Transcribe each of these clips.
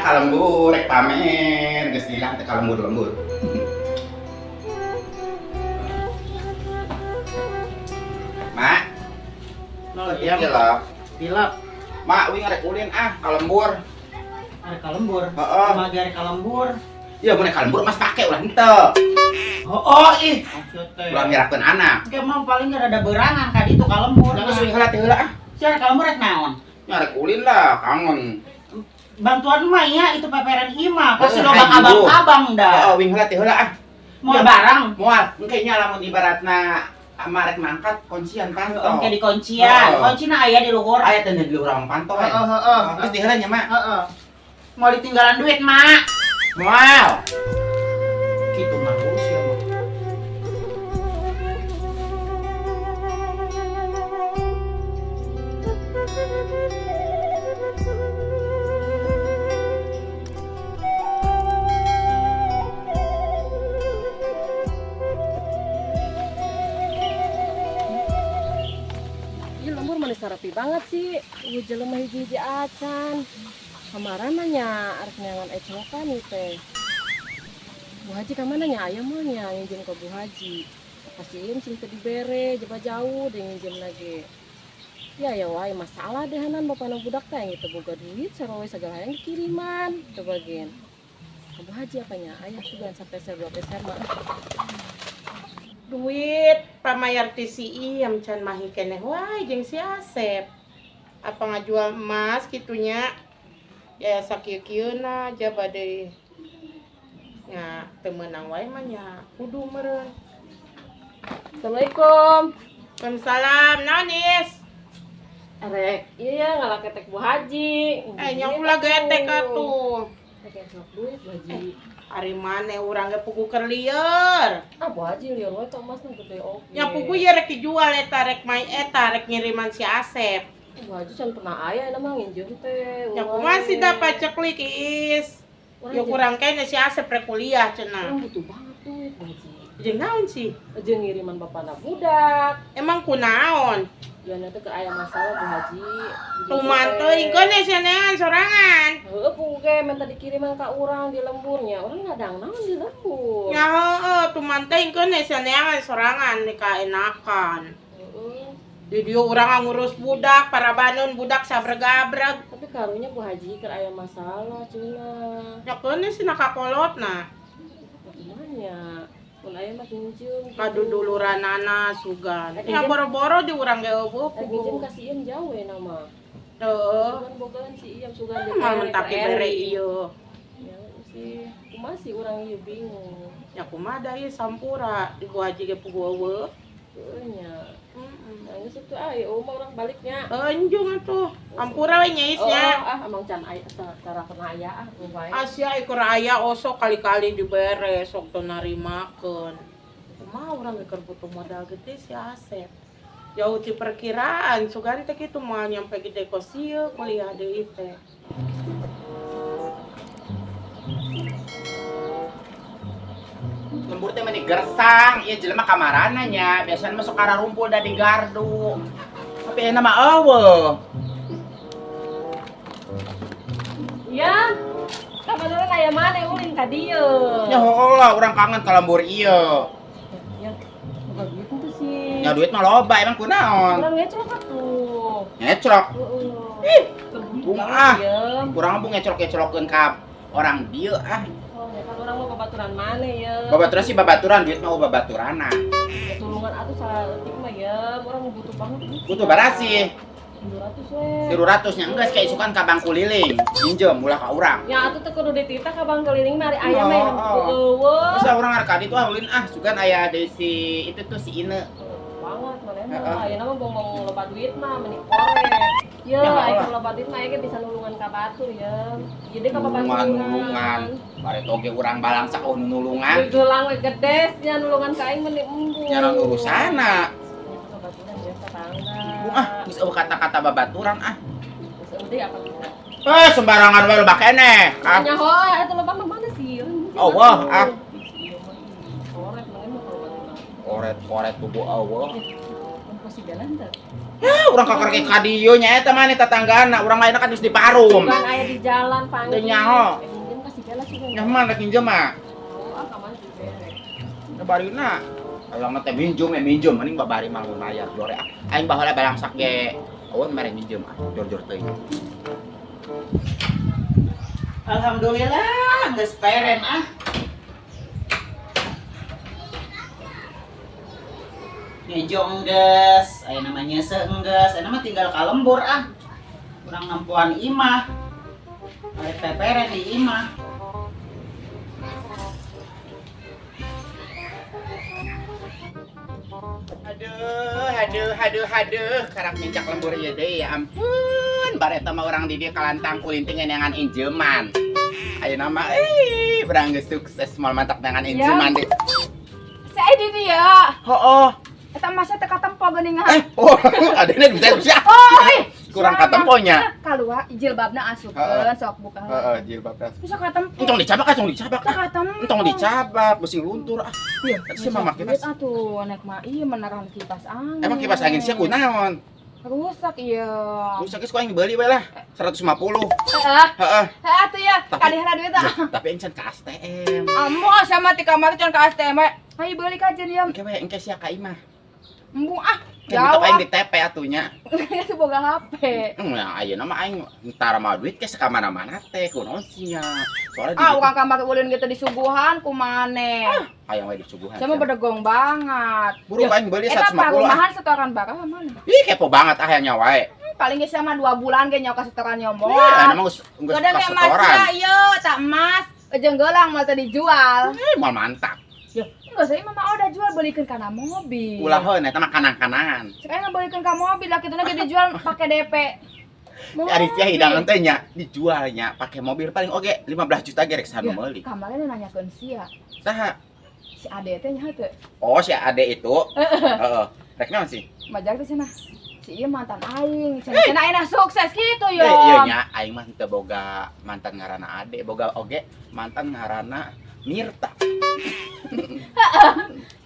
Lila ka lembur rek pamer, geus lila teh ka lembur-lembur. Mak. No, diam. Tilap. Tilap. Mak, wing rek ulin ah ka lembur. Arek ka lembur. Heeh. Kumaha ge arek ka lembur? Ya mun ka lembur mas pake ulah henteu. Oh, ih. Maksud teh. Ulah ngirakeun anak. Engke mah paling rada berangan ka ditu ka lembur. Geus wing heula teh heula ah. Si arek ka lembur rek naon? Nya rek ulin lah, kangen. Bantuan mah ya itu peperan ima pasti Heeh, loba hayu. abang-abang dah. Heeh, wing heula teh heula ah. Mau barang. Moal, engke nya lamun ibaratna ama rek mangkat kuncian panto. Engke di kuncian. Heeh. Kuncina aya di luhur. Aya teh di luhur orang panto we. Heeh, heeh. Geus diheula nya, Mak. Heeh. Mau ditinggalan duit, Mak. Moal. Kitu mah urus ya, Mak. Ih, lembur manis rapi banget sih. Eueuh jelema hiji-hiji acan. Kamarana nya arek neangan eclokan ieu teh. Bu Haji ka mana nya aya mah nya nginjem ka Bu Haji. Pasieun sing teu dibere jaba jauh deh nginjem lagi. Ya ya wae masalah deh hanan bapana budak teh yang teu boga duit sarua sagala hayang dikiriman coba gen. Ka Bu Haji apa nya aya sugan sapeser dua peser mah. Duit pamayar ti si Iyam can mahi keneh wae jeung si Asep. Apa ngajual emas kitunya? Ya sakieu-kieuna jaba deui. Nya teu meunang wae mah nya kudu meureun. Assalamualaikum. Waalaikumsalam. Naon Is? Arek, iya ngalaketek Bu Haji. Nya ulah getek atuh. Rek encok duit Bu Haji. Ari maneh urang ge pugu keur lieur. Ah Bu Haji lieur wae teh emasna gede oge. Nya pugu ieu rek dijual eta rek mai eta rek ngiriman si Asep. Bu Haji can pernah aya eta mah nginjem teh. Nya kumaha sih da paceklik Is? Urang Ya kurang kene si Asep rek kuliah cenah. Urang butuh banget duit Bu Haji. Jeung naon sih? Jeung ngiriman bapana budak. Emang kunaon? Ya nanti ke aya masalah Bu Haji. Tuman teuing keun sia neangan sorangan. Heeh, pugu ge minta dikiriman ka urang di lemburnya. Urang ngadang naon di lembur. Ya heeh, tuman teuing keun sia neangan sorangan ni kaenakan. Heeh. Di dieu urang ngurus budak, para banun budak sabreg-gabreg. Tapi karunya Bu Haji keur aya masalah cenah. Ya keun sih nakakolotna. Kumaha nya? Mun aya mah nginjem gitu. Kaduduluranana sugan. Rek Ya nginjem. boro-boro di urang ge eueuh Rek nginjem pugu. ka si Iyem jauh we nama. Heuh. Sugan bogaan si Iyem sugan Mal dibere mentaki ke bere Eri. ieu. Ya sih, kumaha sih urang ieu bingung. Ya kumaha da ieu sampura di Bu Haji ge pugu eueuh. Heueuh nya. Heeh. Nah, geus atuh aya eueuh mah urang baliknya. Enjung atuh. Ampura we nya Is nya. Oh, ah emang can aya tara pernah aya ah eueuh wae. Asia ikur aya osok kali-kali dibere sok teu narimakeun. Kumaha urang ge keur butuh modal gede si Asep. Jauh ti perkiraan sugan teh kitu moal nyampe gede kos ieu kuliah deui teh. Lembur teh meni gersang, ieu jelema kamarana nya, biasana mah sok kararumpul da di gardu. Tapi ayeuna mah eueuh. Iya. Kabeneran aya maneh ulin ka dieu. Ya heueuh lah, urang kangen ka lembur ieu. Ya, boga duit henteu sih. Nya duit mah loba, emang kunaon? Urang ngecrok atuh. Ngecrok. Heeh. Ih, Terburu bung banget, ah. Yem. Urang mah bung ngecrok-ngecrokeun ka orang dieu ah. Oh, ya kan urang mah babaturan maneh ye. Babaturan sih babaturan, duit mah babaturana. Tulungan atuh saeutik mah ye, urang butuh banget duit. Butuh barasih. 200 we. 300 nya geus kayak isukan ka bangku liling. Minjem ulah ka urang. Ya atuh teu kudu dititah ka bangku liling mah ari aya mah Oh, oh. eueuh. Terus urang arek ka ditu ah ulin ah sugan aya deui si itu tuh si Ine. Banget maneh Heeh. mah. Ayeuna mah bong-bong loba duit mah meni korek. Ye, Ya, aya Allah. loba duit mah aya ge bisa nulungan ka batur ye. Ieu deh ka Nulungan babaturan. nulungan. Bare toge urang balangsa oh nulungan. Gelang we gedes nya nulungan ka aing meni embung. Nya naon urusanna. Babaturan biasa tangga. Bung ah, geus eueuh kata-kata babaturan ah. Geus eueuh deui apa tuh? Eh, sembarangan wae loba keneh. Ah. Nya hoa eta loba mah mana sih? Oh, wah, ah. Iya mah ih, koret maneh mah kalau batu mah. Koret-koret bubu eueuh. Pasti jalan teh. Ya, urang kakarek ka dieu nya eta mah tetanggana, urang lainna kan geus di Parum. Bukan aya di jalan panggil. Teu nyaho. Minjem ka si Bella sih. Nya mah rek minjem mah. Oh, ah ka mana dibere. Nya barina. Hayang teh minjem, minjem mending babari mah mayar jore ah. Aing baheula balangsak ge. Awan mere minjem ah, jor-jor teuing. Alhamdulillah geus peren ah. Ngejo enggeus, aya namanya seenggeus, aya mah tinggal ka lembur ah. Urang nempoan imah. Arek peperen di imah. Aduh, aduh, aduh, aduh, karak nincak lembur ieu deui ya ampun. Bareta mah urang di dieu kalantang kulinting neangan injeman. Ayeuna mah euy, urang geus sukses moal mantap neangan injeman deui. Si Edi dia. Heuh. Eta emasnya teu katempo geuning. Oh, adene bisa bisa. Oh, kurang katemponya. Kaluar jilbabna asupkeun sok buka. Heeh, jilbabna. Bisa katempo. Entong dicabak, entong dicabak. Teu katempo. Entong dicabak, beusi luntur ah. Iya, si mama kipas. Atuh, nek mah ieu menerang kipas angin. Emang kipas angin sia kunaon? Rusak ieu. Rusak geus ku aing beuli we lah, 150. Heeh. Heeh. Heeh atuh ya, kalihna duit ah. Tapi aing can ka ATM. Ambo sama ti kamari can ka ATM we. Hayu beuli ka jeung ieu. Engke we, engke sia ka imah. Embung ah. Jauh aing di TP atunya. Itu boga HP. Nah, ayeuna mah aing tara mah duit ke sakamana-mana teh kunaon sia. Soalnya ah, urang kamari ulin gitu disuguhan ku maneh. Ah, hayang we disuguhan. Sama bedegong banget. Buru aing beuli 150. Eta parumahan setoran baraha mana? Ih, kepo banget ah hayang wae. Paling geus sama 2 bulan ge nyawa ka setoran nyombong. Iya, emang geus ka setoran. Ieu tak emas, jeung geulang moal teu dijual. Eh, moal mantap. Ya, enggak sih mama udah jual belikeun kana mobil. Ulah heun eta mah kanang-kanangan. Cek aing ngebelikeun ka mobil lah kituna ge dijual pake DP. Ari sia hidangan teh nya dijualnya pake mobil paling oge 15 juta ge rek sanu meuli. Kamari nanyakeun sia. Saha? Si Ade teh nya teu. Oh, si Ade itu. Heeh. Rek naon sih? Majak teh cenah. Si ieu mantan aing, cenah cenah aing sukses kitu yo. Ieu nya aing mah teu boga mantan ngaranna Ade, boga oge mantan ngaranna Mirta.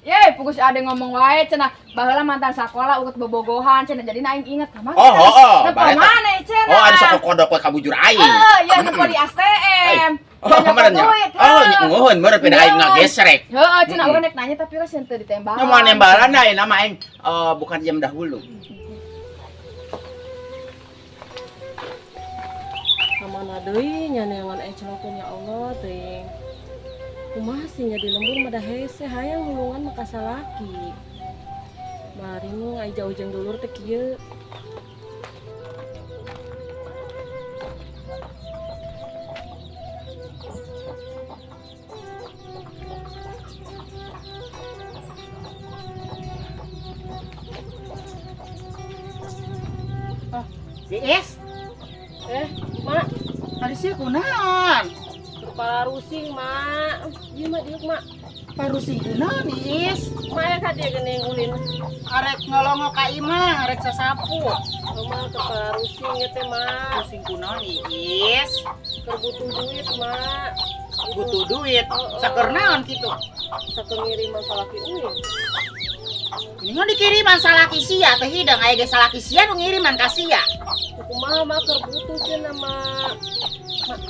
Ye, pugus Ade ngomong wae cenah baheula mantan sakola urut bobogohan cenah jadi aing inget ka mana. Oh, heeh, oh, mana cenah. Oh, ada sok kodok we ka bujur aing. Heeh, ya nempo di ATM. Oh, kemarin nya. Oh, nuhun meureun peda aing ngagesrek. Heeh, cenah urang nek nanya tapi geus teu ditembak. Nya moal nembalan ayeuna mah aing bukan jam dahulu. Kamana deui nya neangan eclokeun ya Allah teuing. Kumaha sih nya di lembur mah da hese hayang nulungan mah ka salaki. Baringung ai jauh jeung dulur teh kieu. Oh, Iis? Mak, ari sia kunaon? Kepala rusing, Mak. Ieu mah diuk, Mak. Parusing kunaon, Is? Mak ya ka dieu geuning ulin. Arek ngalongo ka imah, arek sasapu. Mak kepala rusing ieu teh, Mak. Rusing kunaon, Is? Keur butuh duit, Mak. Butuh duit. Saker naon kitu? Saker ngiriman salaki uing. Ini dikiriman salaki sia teh hidang aya ge salaki sia nu ngiriman ka sia. Kumaha Mak keur butuh cenah, Mak. Mak.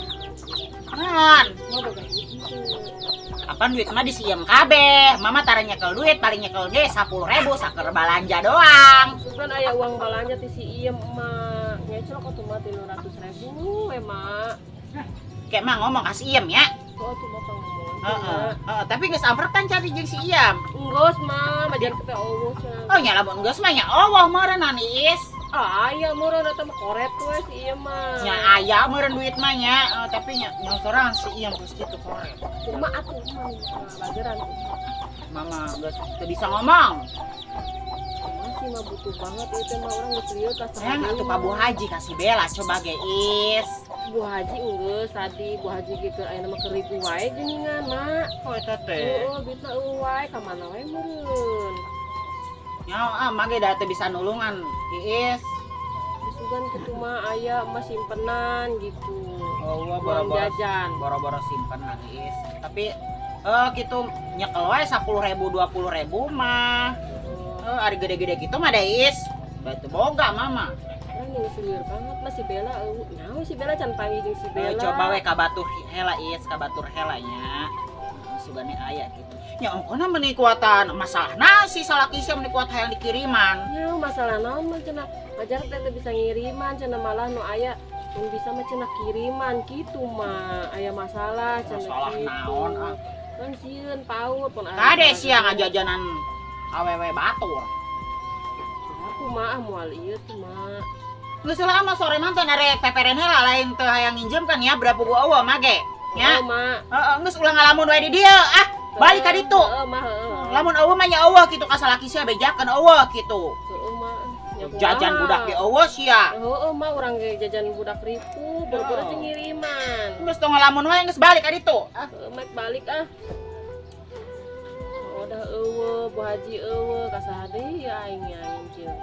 Naon? Mak boga duit henteu. Kapan duit mah disiem kabeh. Mama tara nyekel duit paling nyekel ge 10.000 saker balanja doang. Sugan aya uang balanja ti si Iem, Mak. Ngecelok atuh mah 300.000 we, Mak. Kayak mah ngomong ka si Iem ya. Oh, atuh mah ngomong. Heeh, heeh, tapi geus amprek kan cari jeung si Iem. Enggeus, Mak, majan teh eueuh cenah. Oh nya lamun geus mah nya eueuh meureun Is. Ah, aya meureun eta mah koret we si Iem mah. Nya aya meureun duit mah nya, tapi nya sorangan si Iem geus kitu koret. Kumaha atuh mah bageran. Mama geus teu bisa ngomong. Masih mah butuh banget ieu teh mah urang geus lieu ka Sayang atuh ka Bu Haji kasih Bella coba ge Is. Bu Haji enggeus tadi, Bu Haji ge keur ayeuna mah keur ribu wae geuningan, Mak. Oh eta teh. Heeh, duitna eueuh wae ka mana wae meureun. Nya ah mah ge da teu bisa nulungan, Iis. Sugan kitu mah aya emas simpenan gitu. Oh, uang boro-boro jajan. Boro-boro simpenan, Iis. Tapi kitu nyekel wae 10.000 20.000 mah. Ari gede-gede kitu mah da Iis. Batu boga mama. Urang geus lieur banget mah si Bella eueuh. Naon si Bella can panggil jeung si Bella. Coba we ka batur hela ieu, ka batur hela nya. Sugane aya kitu. Nya ongkona meuni kuatan masalahna si salaki sia meuni kuat hayang dikiriman. Nya masalah naon mah cenah. Majar teh teu bisa ngiriman cenah malah nu aya nu bisa mah cenah kiriman kitu mah. Aya masalah cenah Masalah kitu. Naon ah. Kan sieun paut pun aya. Kade sia ngajajanan awewe batur. Aku mah ah moal ieu tuh mah. Geus lah mah sore mah teh narek peperen heula lain teu hayang nginjem kan ya berapa gua eueuh mah ge. Nya. Heeh mah. Heeh geus ulah ngalamun we di dieu ah. Balik ka ditu. Heeh mah heeh. Lamun eueuh mah nya eueuh kitu ka salaki sia bejakeun eueuh kitu. Heeh mah. Nya kumaha. Jajan budak ge eueuh sia. Heeh mah urang ge jajan budak ripu, boro-boro teh ngiriman. Geus tong ngalamun wae geus balik ka ditu. Ah. Heeh mek balik ah. Udah eueuh, Bu Haji eueuh, ka saha deui ya aing nya nginjem.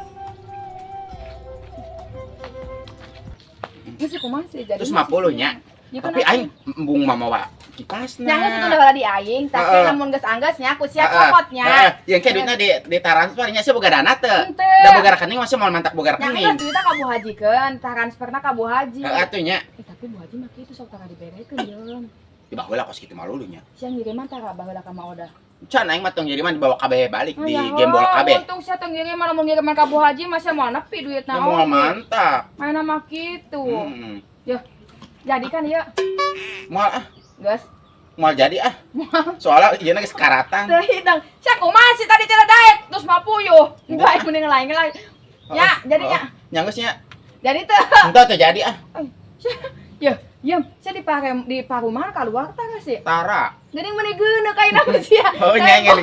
Geus kumaha sih jadi. Terus 50 nya. Ya kan Tapi aing embung mamawa kipasna. Nya geus itu udah di aing, tapi Heeh. lamun geus anggeus nya ku sia copotnya. Heeh, yang kayak duitnya di transfer nya sih boga dana teu. Henteu. Da boga rekening masih moal mantak boga Nya geus rekening. duitna ka Bu Hajikeun, transferna ka Bu Haji. Heeh atuh nya. Eh, tapi Bu Haji mah kitu sok tara diberekeun yeun. Di baheula kos kitu malu nya. Sia ngiriman tara baheula ka Ma Odah. Can aing mah tong ngiriman dibawa kabeh balik di Ya, gembol kabeh. Untung sia teu ngiriman lamun ngiriman ka Bu Haji mah sia moal nepi duitna. Ya moal mantap. Maena mah kitu. Heeh. Jadi kan ieu Moal ah, geus. Moal jadi ah. Soalnya ieu geus karatan. Teu hidang. Sia kumaha sih tadi cenah daek terus mah puyuh. Enggak aing mending lain-lain. Ya, jadi nya. Nya geus nya. Jadi teu. Henteu teu jadi ah. Ya, ya, sia di pare di parumahan kaluar tah sih. Tara. Jadi meni geuneuh kaina mah sia. Oh nya nya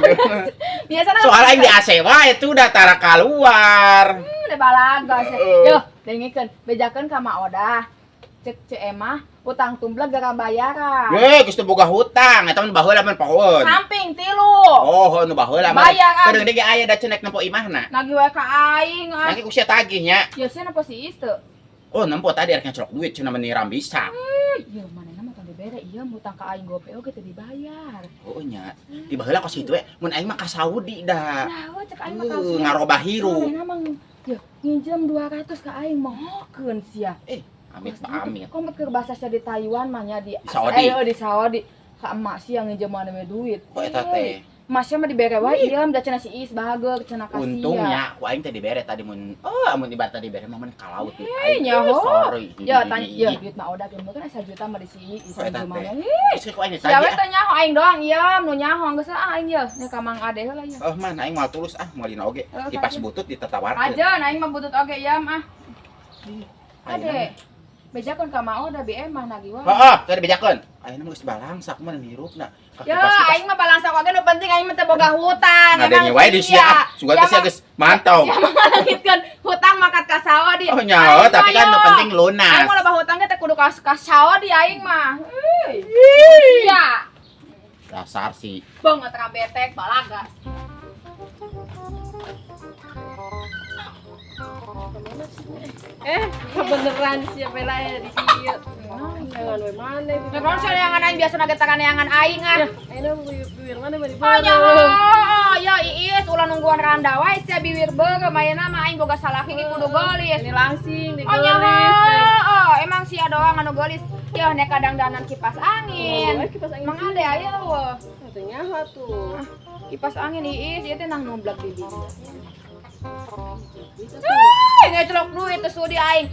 Biasana Soalnya aing di AC wae tuh udah tara keluar. Udah balaga sih. Heeh. Yo, dengekeun, bejakeun ka Ma Odah. Cek Ceu Emah utang tumblek gara bayaran. Ye, geus teu boga hutang, eta mah baheula mah pohoeun. Samping tilu. Oh, nu baheula mah. Bayaran. Kedeung deui aya da cenek nempo imahna. Nagih wae ka aing ah. Nangki ku sia tagih nya. Ya sia nempo si Is teu. Oh, nempo tadi arek ngecelok duit cenah meni rambisa. Ieu manehna mah tong dibere ieu hutang ka aing gope oge teu dibayar. Oh nya, di baheula kos kitu we, mun aing mah ka Saudi da. Nah, we cek aing mah ka Ngarobah hirup. Manehna mah ya nginjem 200 ka aing mohokeun sia. Amit pak amit. Komet keur bahasa sia di Taiwan mah nya di Saudi. Di Saudi. Ka emak sia nginjem mana we duit. Kok eta teh? Masya mah dibere wae ieu da cenah si Is bahagia cenah ka sia. Untungnya ku aing teh dibere tadi mun oh mun ibarat tadi dibere mah mun ka laut duit aing. Nyaho. Sorry. Ya tanya ya duit mah udah kan 1 juta mah di si Is Kok eta gimana. teh? Geus ku aing Sia we ditagih. teh nyaho aing doang ieu nu nyaho geus ah aing ye nya ka Mang Ade heula ye. Oh man aing moal tulus ah moal dina oge. Oh, Kipas kajeun. butut ditatawarkeun. Kajeun aing mah butut oge ieu ah. Ayeuna Ade. Bejakeun ka Ma Odah bi emah nagih wae. Heeh, tadi bejakeun. Ayeuna mah geus balangsak mah hirupna. Ka Ya, kipas-kipas. aing mah balangsak oge nu penting aing mah teu boga hutang. Ngadenge wae di sia. ah. Sugan teh sia geus mantau. Sia mah ngalangitkeun hutang makat ka Saudi. Oh nyaho, tapi kan nu penting lunas. Aing mah loba hutang ge teh kudu ka Saudi aing mah. Sia. Dasar si Banget rabetek balagas. Kebeneran si Bella ya di dieu. Jangan we maneh. Naon sih neangan aing biasa nage tara neangan aing ah. Ayeuna biwir maneh bari Oh nya ya Iis ulah nungguan randa wae sia biwir beureum ayeuna mah aing boga salaki ge kudu geulis. Ini langsing di Oh nya oh, emang sia doang anu geulis. Yeuh nek kadang danan kipas angin. Kipas angin. Mang ade aya eueuh. Teu nyaho tuh. Kipas angin Iis ieu teh nang nomblak di dieu. Ngecelok duit teu sudi aing.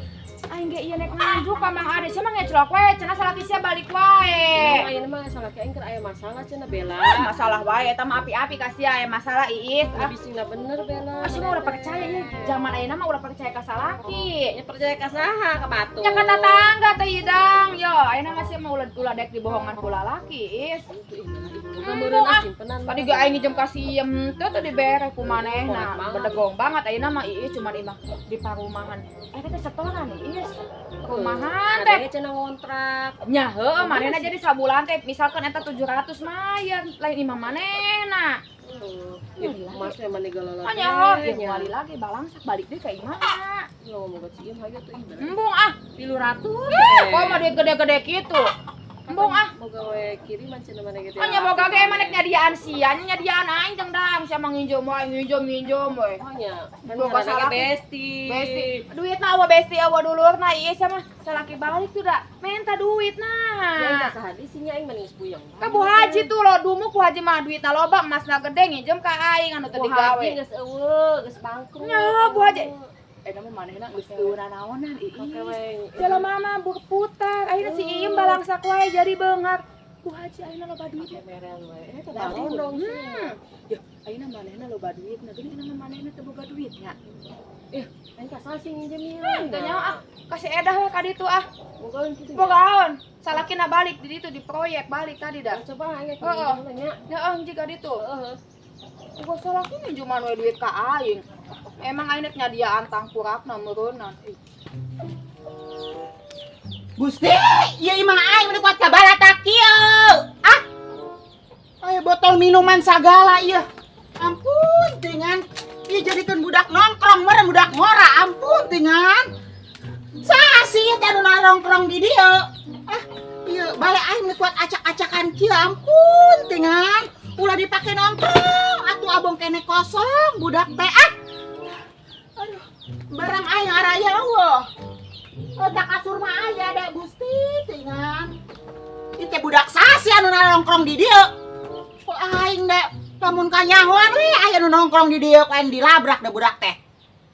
Aing ge ieu nek nganjuk ka Mang Ade sia mah ngecelok wae cenah salaki sia balik wae. Ayeuna mah salaki aing keur aya masalah cenah Bella. Masalah wae eta mah api-api ka sia aya masalah Iis. Ah, Bisingna bener Bella. sia mah ulah percaya ieu zaman ayeuna mah ulah percaya ka salaki. Ya percaya ka saha ka batu. Nya ka tetangga teh hidang. Yo, ayeuna mah sia mah ulah dek dibohongan ku lalaki Iis. Meureun ah simpenan. Tadi ge aing nginjem ka siem teu teu dibere ku manehna. Bedegong banget ayeuna mah Iis cuman imah di parumahan. Eta teh setoran Iis. Rumahan teh. Adanya cenah ngontrak. Nya heueuh manehna jadi sabulan teh misalkan eta 700 mah ya lain imah manehna. Mas emang digalala. Oh nyaho, ya wali lagi balangsak balik deui ka imahna. Ngomong ke Ciem hayu tuh ih. Embung ah, 300. kok mah duit gede-gede kitu. Embung ah. Boga Boga we kiriman cenah mana gitu. Oh nya boga ge maneh nyadiaan sia, nyadiaan aing tang dang sia mah nginjem wae, nginjem we. Oh nya, kan boga ngaranna salaki. Besti. Besti. Duitna awa besti awa dulurna ieu sia mah salaki balik tuh da menta duitna. Ya aing saha di sini aing mah geus puyeng. Ka Bu Haji tuh lo dumu ku Haji mah duitna loba emasna gede nginjem ka aing anu teu Bu digawe. Haji geus eueuh, geus bangkrut. Nya Bu Haji. Nama manehna geus teu nanaonan iis. Jelema mah berputar, akhirnya si Iyem balangsak wae jadi beunghar. Bu Haji ayeuna loba duit. Merean we. Eta barondong sih. Ya, ayeuna manehna loba duit, nah geuning ayeuna manehna teu boga duit nya. Ih, aing ka sih nginjem ieu. Teu nyaho ah, kasih edah we ka ditu ah. Bogaeun kitu. Bogaeun. Salakina balik di ditu di proyek balik tadi dah. Coba aing Heeh. nya. Heeh, jiga ditu. Heeh. Boga salaki minjuman we duit ka aing. Emang aing rek nyadiaan tangkurakna meureunnan. Gusti, ieu imah aing meni kuat kabalata kieu. Ah. Aya botol minuman sagala ieu. Ampun tingan. Ieu jadikeun budak nongkrong meureun budak ngora. Ampun tingan. Sasi ieu teh anu nongkrong di dieu. Ah, ieu bale aing meni kuat acak-acakan kieu. Ampun tingan. Ulah dipake nongkrong atuh abong kene kosong budak teh ah. Aduh, barang aing araya eueuh. Eta kasur mah aya da Gusti tingan. Ieu teh budak sasi anu nongkrong di dieu. Ku aing da lamun kanyahoan we aya nu nongkrong di dieu ku aing dilabrak da budak teh.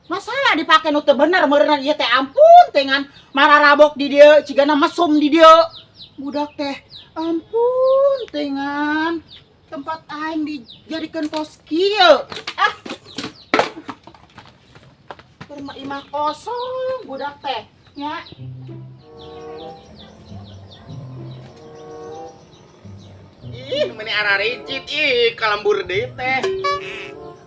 Masalah dipake nu teu bener meureunna ieu teh ampun tingan mararabok di dieu cigana mesum di dieu. Budak teh ampun tingan. Tempat aing dijadikeun pos kieu. Ah. Rumah imah kosong budak teh nya. Ih, meni ararijit ih kalembur deui teh.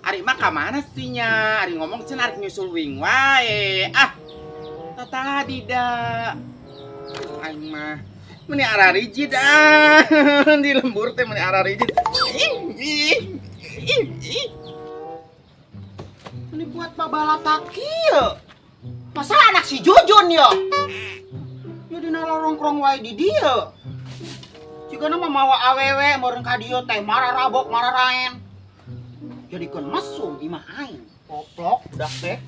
Ari mah ka mana sih nya? Ari ngomong cenah arek nyusul wing wae. Ah. Tadi da. Aing mah meni ararijit ah. Di lembur teh meni ararijit. Ih, ih, ih, ih. Ini buat babalata kieu. Masalah anak si Jujun yo. Ya dina lorongkrong wae di dieu. Jigana mah mawa awewe meureun ka dieu teh mararabok mararaen. Jadikeun mesum imah aing. Koplok budak teh.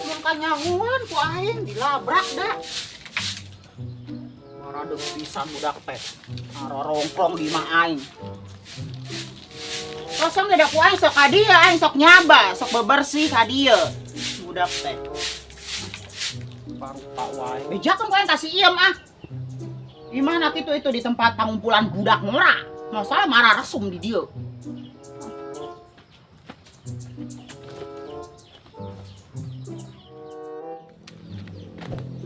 Mun kanyahuan ku aing dilabrak da. Maradeg pisan budak teh. Marorongkrong di imah aing. Kosong da ku aing sok ka dieu, aing sok nyaba, sok bebersih ka dieu. Budak teh. Parupa wae. Bejakeun ku aing ka si Iem ah. Gimana kitu itu di tempat pangumpulan budak ngora. Masalah marah resum di dieu.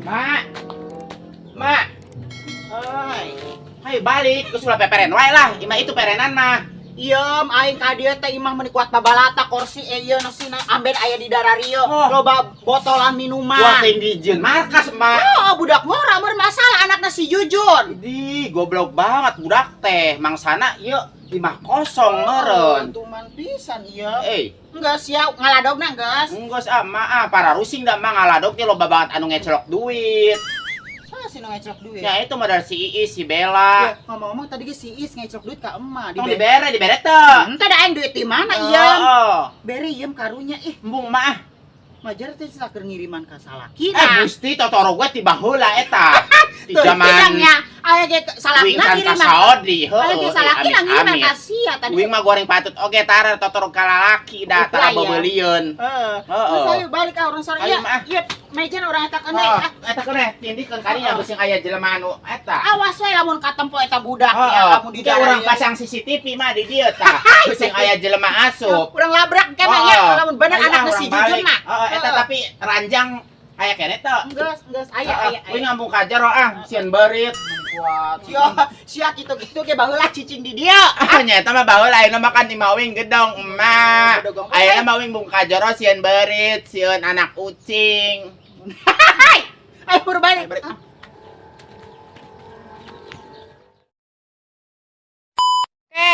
Mak. Mak. Hai. Hayu balik, geus ulah peperen wae lah. Imah itu perenan mah. Iem aing ka dieu teh imah meni kuat babalata kursi ieu sina amben aya di dararieu. Oh. Loba botolan minuman. Buat tinggi jeung markas mak. Oh, budak ngora meureun masalah anakna si Jujun. Di goblok banget budak teh. Mangsana ieu imah kosong meureun. Tuman pisan ieu. Eh, Enggeus sia ngaladogna geus. enggeus ah mak ah para rusing da mah ngaladog teh loba banget anu ngecelok duit. Saha sih nu ngecelok duit? Ya itu modal si Iis, si Bella. Ya, ngomong-ngomong tadi ge si Iis ngecelok duit ka emak. Tong dibere, dibere teu. Henteu da aing duit di mana iem? Oh, Bere iem karunya ih. embung mah ah. Majar teh saker ngiriman ka salakina. Eh Gusti totoro gue tiba heula eta. Di zaman aya ge wing salakina kan ka ngiriman. Saudi, heueuh. Aya ge salakina ngiriman ka sia tadi. Wing mah goreng patut oge tara totoro ka lalaki da tara Upaya. beubeulieun. Heeh. Heeh. Terus ayo balik ah urang sore. Ayo, Iya, mah. iya meja urang eta keneh. Oh, Ah, eta keneh tindikeun kadinya beuseung aya jelema anu eta. Awas we lamun katempo eta budak ya Heeh. lamun di Di urang pasang CCTV mah di dieu tah. Beuseung aya jelema asup. Urang labrak ke mah ya lamun bener Ayo, ah, anakna si urang Jujun balik. mah. Heeh, eta tapi ranjang aya keneh teu. Geus, geus aya aya. Wing ngambung ka jero ah, sieun beurit. Kuat. Sia, sia kitu-kitu ge baheula cicing di dieu. Ah, nya eta mah baheula ayeuna mah kan imah wing gedong emak. Gedong. Ayeuna mah wing bung ka jero sieun beurit, sieun anak ucing. Ayo buru balik. Ayo, balik. Oke.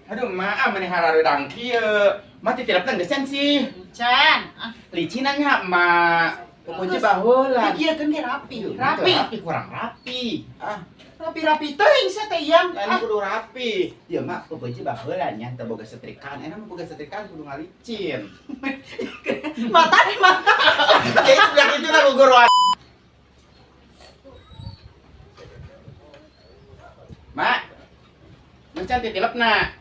Aduh, maaf meni harareudang kieu. Mah titilepna geus sih. Can. Ah, Licinan nya, Mak. Pokoknya baheula. Dikieukeun ge rapi. Rapi. Rapi kurang rapi. Ah, Rapi-rapi teuing sia teh Iyam. ini kudu rapi. Ya mak, pokoknya baheula nya teu boga setrikaan. Enak mah boga setrikaan kudu ngalicin. Mata mata. Ya itu bilang itu lah guguruan. Mak, mencan titilepna.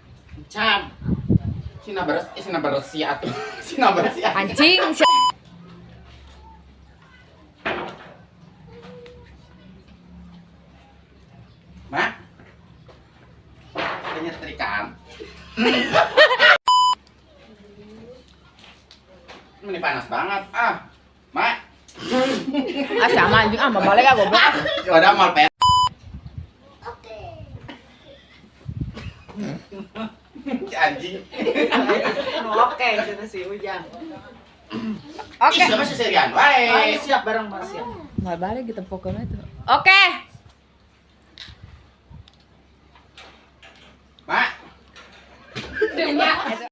Can. Sina beres, sina bersih atuh. Sina bersih. Anjing. Mak. Kayaknya setrikaan. Ini panas banget. Ah. Mak. Ah sama anjing ah mau balik ah goblok. Ya udah mal pet. Oke. Anjing. Oke, cenah si Ujang. Oke. Ih, siapa sih serian? Wae. Ayo siap bareng bareng siap. Mau balik gitu pokoknya itu. Oke. Mak. Dunia.